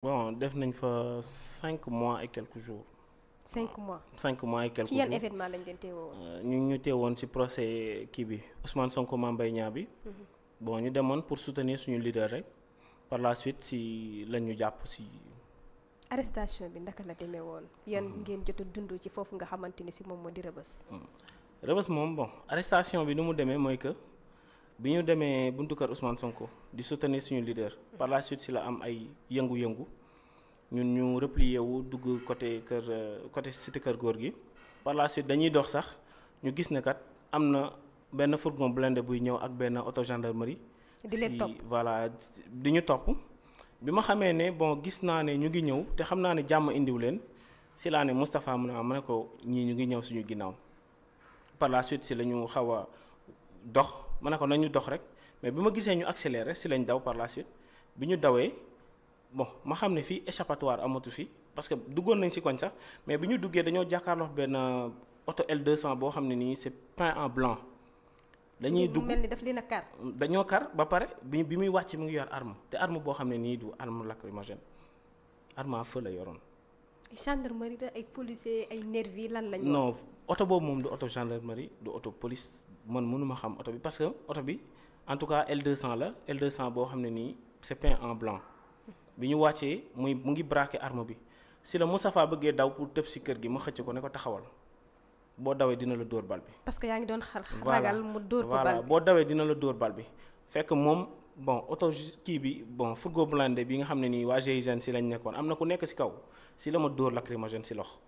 bon def nañ fa 5 mois et quelques jours. 5 mois 5 mois et quelques ci yan jours. événement lañ leen teewoo woon. ñu teewoon ci procès kii bi Ousmane Sonko Mame Mbaye Niang bi. Bon ñu demoon pour soutenir suñu leader rek par la suite si lañ ñu jàpp si. arrestation bi ndaka la demee woon yan ngeen jot a dund ci foofu nga xamante ni si moom moo di Rebeuss. Rebeuss moom bon arrestation bi nu mu demee mooy que bi ñu demee buntu kër Ousmane Sonko di soutenir suñu leader. par la suite si la am ay yëngu-yëngu ñun ñu replier wu dugg côté cité kër góor gi. par la suite dañuy dox sax ñu gis ne kat am na benn fourgon blindé buy ñëw ak benn auto gendarmerie. di leen topp voilà di ñu topp. bi ma xamee ne bon gis naa ne ñu ngi ñëw te xam naa ne jàmm indiw leen si laa ne Moustapha mu ne ma ne ko ñii ñu ngi ñëw suñu ginnaaw par la suite si la ñu xaw a dox ma ne ko nañu dox rek mais bi ma gisee ñu accéléré si lañ daw par la suite bi ñu dawee bon ma xam ne fii échappatoire amatu fi parce que duggoon nañ si koñ sax mais bi ñu duggee dañoo jàkkaarloo benn auto L200 boo xam ne nii c'est peint en blanc. dañuy dugg mel ni daf leen a kar. dañoo kar ba pare bi muy wàcc mu ngi yor arme te arme boo xam ne nii du arme lacrymogène arme à feu la yoroon. gendarmerie la ay policiers ay nervi lan lañ. non oto boobu moom du oto gendarmerie du oto police man mënuma xam oto bi parce que oto bi en tout cas L200 la L200 boo xam ne nii c'est peint en blanc bi ñu wàccee mu ngi braqué arme bi si la Moustapha bëggee daw pour tëb si kër gi ma xëcc ko ne ko taxawal. boo dawee dina la dóor bal bi. parce que yaa ngi doon ragal mu dóor ko bal bi boo dawee dina la dóor bal bi fekk moom bon auto kii bi bon fourgon blindé bi nga xam ne nii waa GIGN si lañ nekkoon am na ku nekk si kaw si la ma dóor lacrymogène si loxo.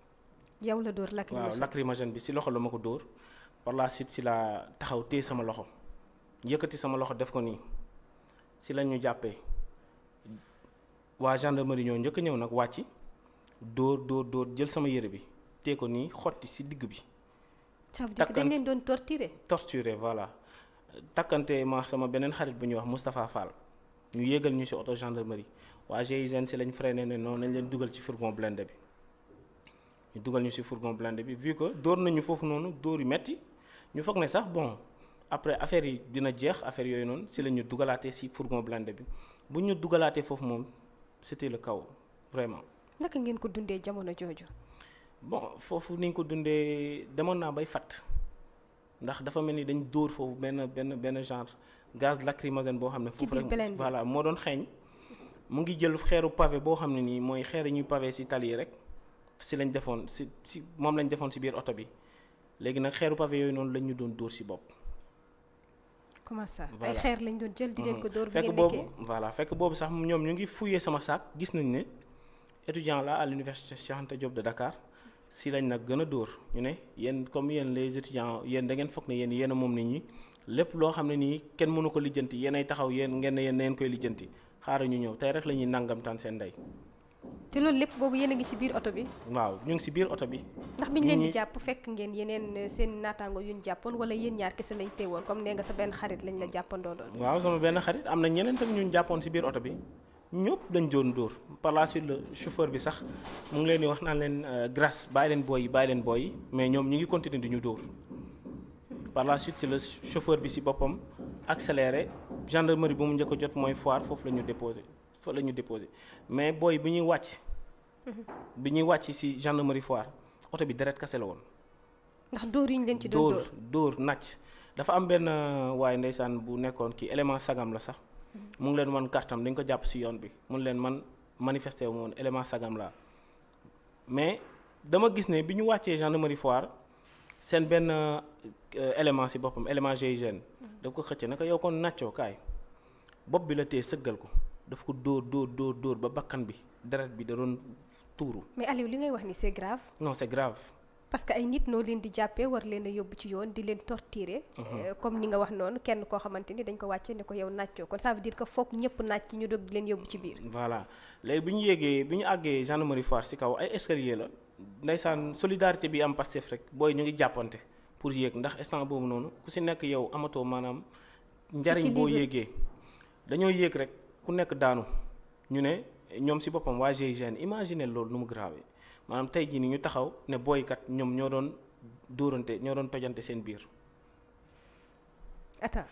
yow la dóor lacrymogène waaw lacrymogène bi si loxo la ma ko dóor par la suite si la taxaw téye sama loxo yëkkati sama loxo def ko nii si la ñu jàppee waa gendarmerie ñoo njëkk a ñëw nag wàcc dóor jël sama yére bi téye ko nii xotti si digg bi. ça veut dire que dañ leen doon torturer voilà takkante ma sama beneen xarit bu ñuy wax Moustapha Fall ñu yéegal ñu ci auto gendarmerie waa GIGN ci lañ freiné ne noonu nañ leen dugal ci fourgon blindé bi ñu dugal ñu ci fourgon blindé bi vu que dóor nañu foofu noonu dóor yu metti ñu foog ne sax bon après affaire yi dina jeex affaire yooyu noonu ci la ñu dugalaatee ci fourgon blindé bi bu ñu dugalaatee foofu moom c'était le chaos vraiment. naka ngeen ko dundee jamono jooju. bon foofu ni ñu ko dundee demoon naa bay fatt ndax dafa mel ni dañ dóor foofu benn genre gaz lacrymogène boo xam ne foofu rek voilà moo doon xeeñ mu ngi jël xeeru pavé boo xam ne nii mooy xeer yi ñuy pavé ci tali yi rek ci lañ defoon ci moom lañ defoon ci biir oto bi léegi nag xeeru pavé yooyu noonu lañ ñu doon dóor ci bopp. comment ça ay xeer lañ doon jël di leen ko dóor. fekk boobu voilà fekk boobu sax ñoom ñu ngi fouillé sama sac gis nañ ne étudiant la à l'université Cheikh Anta Diop de Dakar. si lañ nag gën a dóor ñu ne yéen comme yéen les étudiants yéen da ngeen foog ne yéen a moom nit ñi lépp loo xam ne nii kenn mënu ko lijjanti yéen ay taxaw yéen ngeen ne yéen na ngeen koy lijjanti xaaral ñu ñëw tey rek la ñuy nangamtaan seen ndey. te loolu lépp boobu yéen a ngi ci biir oto bi. waaw ñu ngi ci biir oto bi. ndax biñ leen di jàpp fekk ngeen yeneen seen naataango yu ñu jàppoon wala yéen ñaar kese lañ teewoon comme nee nga sa benn xarit lañ la jàppandoo doon. waaw sama benn xarit am na ñeneen tamit ñu jàppoon ci biir oto bi. ñëpp dañ doon dóor par la suite le chauffeur bi sax mu ngi leen di wax naan leen grâce bàyyi leen booy yi mais ñoom ñu ngi continuer di ñu dóor par la suite si le chauffeur bi si boppam accéléré gendarmerie bu mu njëkk a jot mooy Foire foofu la ñu déposé mais booy bi ñuy wàcc si gendarmerie Foire oto bi deret kase la woon. ndax dóor yi ñu leen ci doon dóor nàcc dafa am benn waaye ndeysaan bu nekkoon kii élément sagam la sax. mu ngi leen wan kartam dañ ko jàpp ci yoon bi mu ngi leen man manifesté wu moon élément sagam la mais dama gis ne bi ñu wàccee gendarmerie Foire seen benn élément ci boppam élément GIGN daf ko xëcc naka yow kon nàccoo kaay bopp bi la tee sëggal ko daf ko dóor ba bakkan bi deret bi da doon tuuru. mais Aliou li ngay wax ni c'est grave. non c'est grave. parce que ay nit noo leen di jàppee war leen a yóbbu ci yoon di leen torturer. comme ni nga wax noonu kenn koo xamante ni dañ ko wàcce ne ko yow nàccoo kon ça veut dire que foog ñëpp nàcc ñu dog di leen yóbbu ci biir. voilà léegi bi ñu àggee gendarmerie Foire ci kaw ay escalier la ndeysaan solidarité bi am Pastef rek booy ñu ngi jàppante pour yéeg ndax instant boobu noonu ku ci nekk yow amatoo maanaam. njariñ boo yéegee dañoo yéeg rek ku nekk daanu ñu ne ñoom ci boppam waa GIGN imaginer loolu nu mu grave maanaam tey jii ni ñu taxaw ne booykat ñoom ñoo doon dóorante ñoo doon tojante seen biir. attends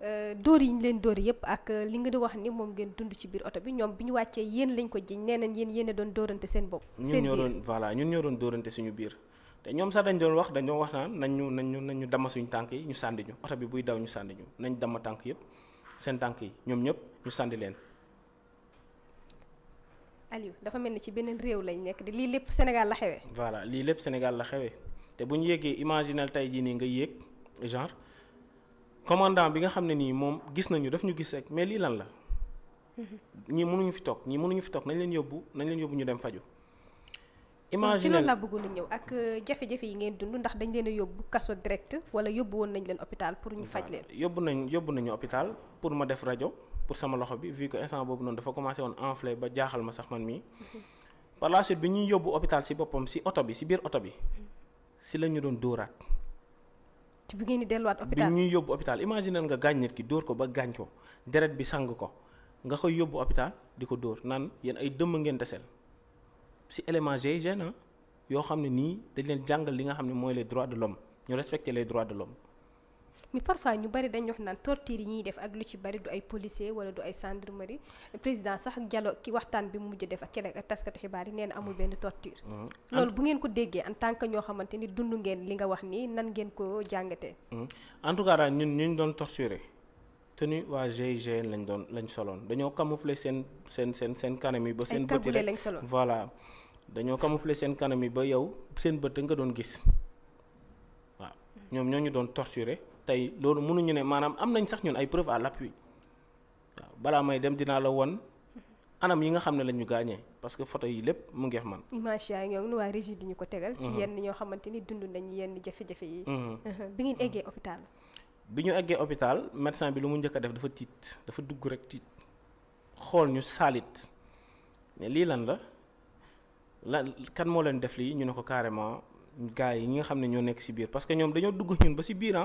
dóor yi ñu leen dóor yëpp ak li nga di wax ni moom ngeen dund ci biir oto bi ñoom bi ñu wàccee yéen lañ ko jiñ nee nañ yéen a doon dóorante seen bopp. seen biir ñun ñoo doon dóorante suñu biir te ñoom sax dañoo wax naan nañ ñu dama suñu tànk yi ñu sàndi ñu oto bi buy daw ñu sàndi ñu nañ dama tànk yëpp seen tànk yi ñoom ñëpp ñu sàndi leen. Aliou dafa mel ni ci beneen réew lañ nekk di lii lépp Sénégal la xewee. voilà lii lépp Sénégal la xewee te bu ñu yéegee imaginel tey jii nii nga yéeg genre commandant bi nga xam ne nii moom gis nañu daf ñu gis rek mais lii lan la. ñii mënuñu fi toog nañ leen yóbbu ñu dem faju. imaginel ci loolu laa bëggoon a ñëw ak jafe-jafe yi ngeen dund ndax dañ leen a yóbbu kaso direct wala yóbbu woon nañ leen hôpital pour ñu faj leen. yóbbu nañu hôpital pour ma def rajo pour sama loxo bi vu que instant boobu noonu dafa commencé woon enflé ba jaaxal ma sax man mii. par la suite bi ñuy yóbbu hôpital si boppam si oto bi si biir oto bi si la ñu doon dóoraat. ci bi ngeen di delluwaat hôpital bi ñuy yóbbu hôpital imaginel nga gaañ nit ki dóor ko ba gaañ ko deret bi sang ko nga koy yóbbu hôpital di ko dóor naan yéen ay dëmm ngeen desel si élément GIGN yoo xam ne nii dañ leen jàngal li nga xam ne mooy les droits de l'homme ñu respecter les droits de l'homme. mais parfois ñu bari dañ wax naan torture yi ñuy def ak lu ci bari du ay policier wala du ay gendarmerie président sax ak dialogue ki waxtaan bi mu mujj def ak keneen ak taskatu xibaar yi nee na amul benn torture. loolu bu ngeen ko déggee en tant que ñoo xamante ni dund ngeen li nga wax nii nan ngeen ko jàngatee. en tout cas daal ñun ñu doon torturer tenue waa GIGN lañ soloon dañoo camoufler seen kanam yi ba seen bët yi lañ soloon voilà dañoo camoufler seen kanam yi ba yow seen bët nga doon gis waaw ñoom ñoo ñu doon torturer tey loolu mënuñu ne maanaam am nañ sax ñun ay preuve à l'appui waaw balaa may dem dinaa la won anam yi nga xam ne la ñu gaañee parce que photo yi lépp mu ngeex man. image yaa ñoom waa régie di ñu ko tegal. ci yenn ñoo xamante ni dund nañ yenn jafe-jafe yi. bi ngeen eggee hôpital. bi ñu eggee hôpital médecin bi lu mu njëkk a def dafa tiit dafa dugg rek tiit xool ñu saalit ne lii lan la kan moo leen def lii ñu ne ko carrément gars yi ñi nga xam ne ñoo nekk ci biir parce que ñoom dañoo dugg ñun ba ci biir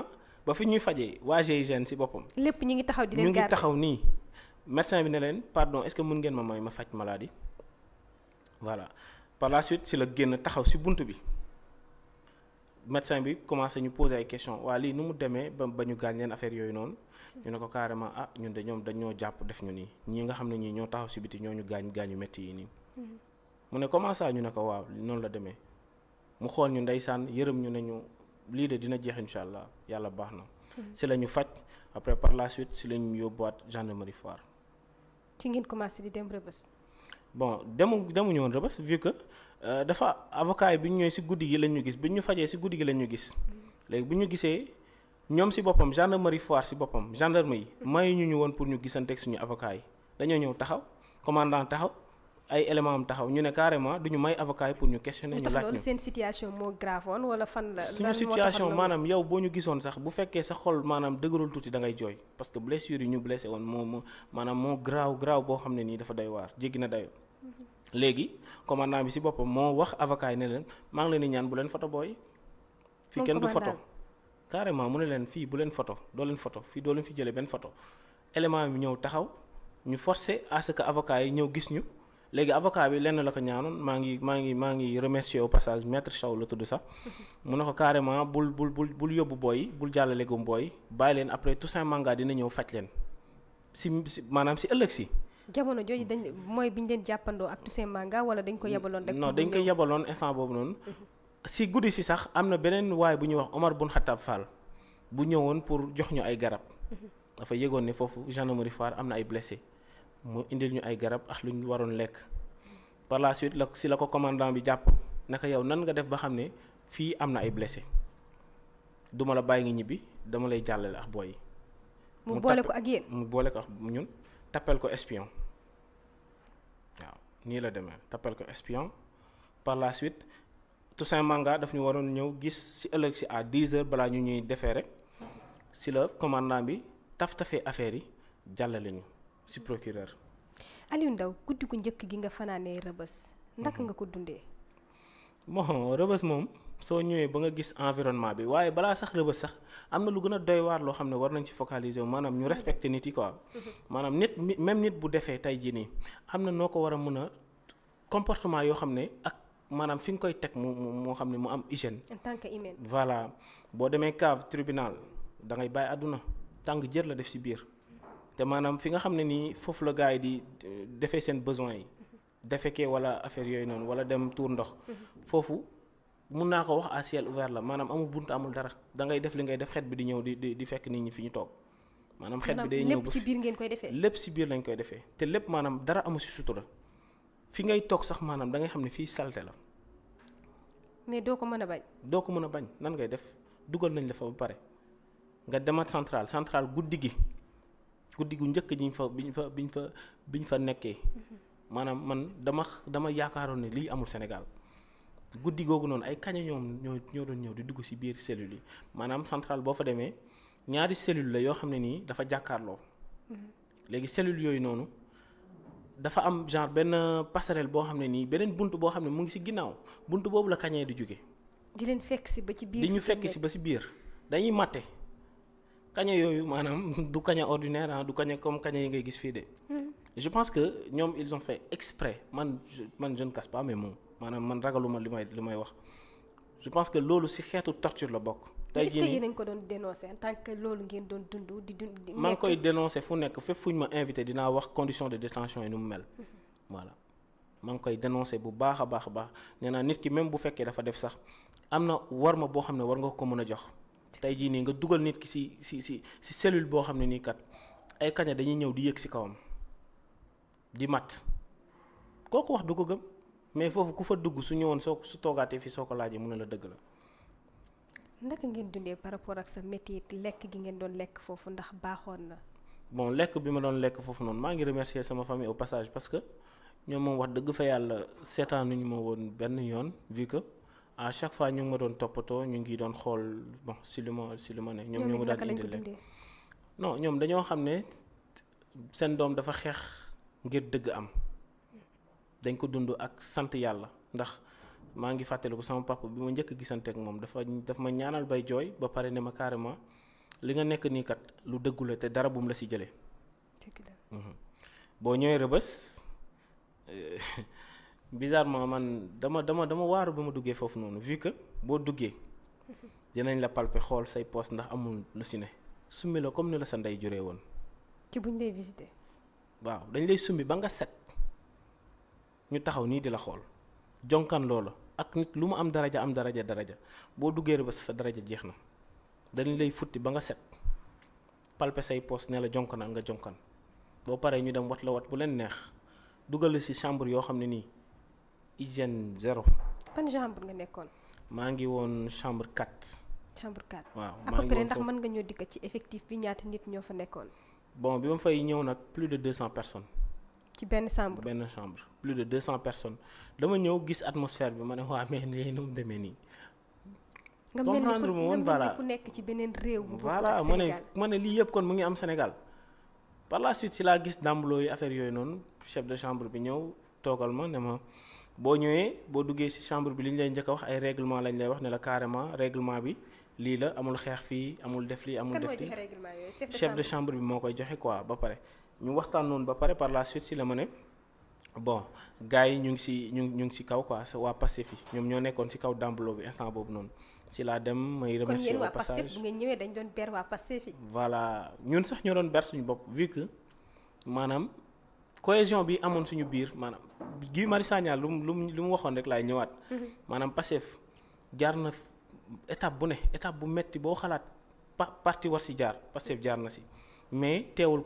ba fi ñuy fajee waa GIGN ci boppam. lépp ñu ngi taxaw di leen ñu ngi taxaw nii médecin bi ne leen pardon est-ce que mën ngeen ma faj maladie voilà par la suite ci la génn taxaw ci bunt bi. médecin bi commencé ñu poser ay questions waa lii nu mu demee ba ñu gaañ leen affaire yooyu noonu ñu ne ko carrément ñun de ñoom dañoo jàpp def ñu nii ñii nga xam ne ñii ñoo taxaw ci biti ñoo ñu gaañu métti yi nii. mu ne comment ça ñu ne ko waaw noonu la demee mu xool ñu ndeysaan yërëm ñu ne ñu lii de dina jeex incha allah yàlla baax na. ci la ñu faj après par la suite ci la ñu yóbbuwaat gendarmerie Foire. ci ngeen commencé di dem Rebeuss. bon demuñu woon Rebeuss vu que dafa avocat yi bi ñu ñëwee ci guddi gi lañ ñu gis bi ñu fajee ci guddi gi lañ ñu gis léegi bu ñu gisee ñoom ci boppam gendarmerie Foire ci boppam gendarme yi mayuñu ñu woon pour ñu gisanteeg suñu avocat yi dañoo ñëw taxaw commandant taxaw ay éléments am taxaw ñu ne carrément duñu may avocat yi pour ñu questionner ñu laaj ñu. seen situation moo grave woon wala fan la. suñu situation maanaam yow boo ñu gisoon sax bu fekkee sa xol maanaam dëgërul tuuti da ngay jooy parce que blessure yi ñu blessé woon moo graaw boo xam ne nii dafa doy waar jéggi na dayoo. léegi commandant bi ci boppam moo wax avocat yi ne leen maa ngi leen di ñaan bu leen photo booy. fii kenn du photo carrément mu ne leen fii bu leen photo doo leen photo fii doo leen fi jëlee benn photo élément bi ñëw taxaw ñu forcer à ce que avocat yi ñëw gis ñu. léegi avocat bi lenn la ko ñaanoon maa ngi remercier au passage maître Sow la tudd sax mu ne ko carrément bul yóbbu booy bul jàllale gum booy bàyyi leen après Toussaint Manga dina ñëw faj leen si maanaam si ëllëg si. jamono jooju mooy bi ñu leen jàppandoo ak Toussaint Manga wala dañ ko yebaloon rek. non dañ ko yebaloon instant boobu noonu. si guddi si sax am na beneen waay bu ñuy wax Omar Bun Khattab Fall bu ñëwoon pour jox ñu ay garab. dafa yëgoon ne foofu gendarmerie Foire am na ay blessé. mu indil ñu ay garab ak lu ñu waroon lekk par la suite la ko commandant bi jàpp naka yow nan nga def ba xam ne fii am na ay blessé duma la bàyyi nga ñibbi dama lay jàllale ak booy yi. mu boole ko ak yéen mu boole ko ak ñun tappel ko espion waaw nii la demee tappel ko espion par la suite Toussaint Manga daf ñu waroon ñëw gis ci ëllëg ci à 10h balaa ñu ñuy defee rek ci la commandant bi tafee affaire yi jàllale ñu. ci procureur. Aliou Ndao guddi gu njëkk gi nga fanaanee Rebeuss. ndaka nga ko dundee. bon Rebeuss moom soo ñëwee ba nga gis environnement bi waaye balaa sax Rebeuss sax am na lu gën a doy waar loo xam ne war nañ ci focaliser wu maanaam ñu respecter nit yi quoi. maanaam même nit bu defee tey jii nii am na noo ko war a mën a comportement yoo xam ne ak maanaam fi nga koy teg moo xam ne mu am hygiène. en tant que humain. voilà boo demee cave tribunal da ngay bàyyi àdduna tàng jër la def ci biir te maanaam fi nga xam ne nii foofu la gars yi di defee seen besoin yi defekee wala affaire yooyu noonu wala dem tuur ndox foofu mun naa ko wax à ciel ouvert la maanaam amul bunt amul dara da ngay def li ngay def xet bi di ñëw di fekk nit ñi fi ñu toog maanaam xet bi day ñëw lépp ci biir ngeen koy defee. lépp ci biir lañ koy defee te lépp maanaam dara amu ci sutura fi ngay toog sax maanaam da ngay xam ne fii salte la. mais doo ko mën a bañ. doo ko mën a bañ nan ngay def dugal nañ la fa ba pare nga demaat central guddi gu njëkk biñ fa nekkee maanaam man dama yaakaaroon ne lii amul Sénégal guddi googu noonu ay kaña ñoo doon ñëw di dugg ci biir cellules yi maanaam central boo fa demee ñaari cellule la yoo xam ne nii dafa jàkkaarloo léegi cellules yooyu noonu dafa am genre benn passerelle boo xam ne nii beneen bunt boo xam ne mu ngi ci ginnaaw bunt boobu la kañee di jóge di leen fekk ci ba ci biir di ñu fekk ci ba ci biir dañuy matte kaña yooyu maanaam du kaña ordinaire du kaña comme kaña yi ngay gis fii de je pense que ñoom ils ont fait exprès man je ne casse pas mes mots maanaam man ragaluma li may wax je pense que loolu ci xeetu torture la bokk. tey jii est-ce que yéen a ngi ko doon dénoncer en tant que loolu ngeen doon dund di maa ngi koy dénoncer fu nekk fépp fu ñu ma invité dinaa wax condition de détention yi nu mu mel. voilà maa ngi koy dénoncer bu baax a baax nee naa nit ki même bu fekkee dafa def sax am na war ma boo xam ne war nga ko mën a jox. tey jii nii nga dugal nit ki ci cellule boo xam ne nii kat ay kaña dañuy ñëw di yëg ci kawam di mat kooku wax du ko gëm mais foofu ku fa dugg su ñëwoon su toogaatee fii soo ko laajee mun na la dëgg la. naka ngeen dundee par rapport ak sa métier lekk gi ngeen doon lekk foofu ndax baaxoon na. bon lekk bi ma doon lekk foofu noonu maa ngi remercier sama famille au passage parce que ñoom moom wax dëgg fa yàlla seetaanuñu ma woon benn yoon vu que à chaque fois ñu ngi ma doon toppatoo ñu ngi doon xool bon si lu ma ne. ñoom ñoo ma daan indi lekk non ñoom dañoo xam ne seen doom dafa xeex ngir dëgg am dañ ko dund ak sant yàlla ndax maa ngi fàttaliku sama papa bi ma njëkk gisante ak moom daf ma ñaanal bay jooy ba pare ne ma carrément li nga nekk nii kat lu dëggu la te dara bum la ci jëlee. boo ñëwee Rëbës bizarrement man dama waaru ba ma duggee foofu noonu vu que boo duggee dinañ la palper xool say poste ndax amul lu ci ne summi la comme ni la sa ndey juree woon. ci buñ lay visiter. waaw dañ lay summi ba nga set ñu taxaw nii di la xool jonkan loola ak nit lu mu am daraja boo duggee Rëbës sa daraja jeex na dañ lay futti ba nga set palper say poste ne la jonkanal nga jonkan boo paree ñu dem wat la wat bu leen neex dugal la ci chambre yoo xam ne nii hygiène zéro. ban chambre nga nekkoon. maa ngi woon chambre 4. chambre 4 waaw à peu près ndax mën nga ñoo dikk ci effectif bi ñaata nit ñoo fa nekkoon. bon bi ma fay ñëw nag plus de 200 personnes. ci benn chambre plus de 200 personnes dama ñëw gis atmosphère bi ma ne waa mais lii nu mu demee nii. comprendre ma woon voilà ku nekk ci beneen réew. bu voilà ma ne lii yëpp kon mu ngi am Sénégal. par la suite si laa gis dàmbaloo yi affaire yooyu noonu chef de chambre bi ñëw toogal ma ne ma boo ñëwee boo duggee ci chambre bi li ñu lay njëkk a wax ay règlement lañ lay wax ne la carrément règlement bi lii la amul xeex fii amul def lii amul def lii. kan mooy joxe règlement yooyu chef de chambre bi moo koy joxe quoi ba pare ñu waxtaan noonu ba pare par la suite si la ma ne bon gars yi ñu ngi ci kaw quoi waa Pastef yi ñoom ñoo nekkoon ci kaw dàmbaloo bi instant boobu noonu si laa dem may remercier au passage. kon yéen waa Pastef bu ngeen ñëwee dañ doon ber waa Pastef yi. voilà ñun sax ñoo doon ber suñu bopp vu que maanaam cohésion bi amoon suñu biir maanaam Guy Marius Sagna lu mu waxoon rek laay ñëwaat. maanaam Pastef jaar na étape bu metti boo xalaat parti war ci jaar Pastef jaar na ci mais teewul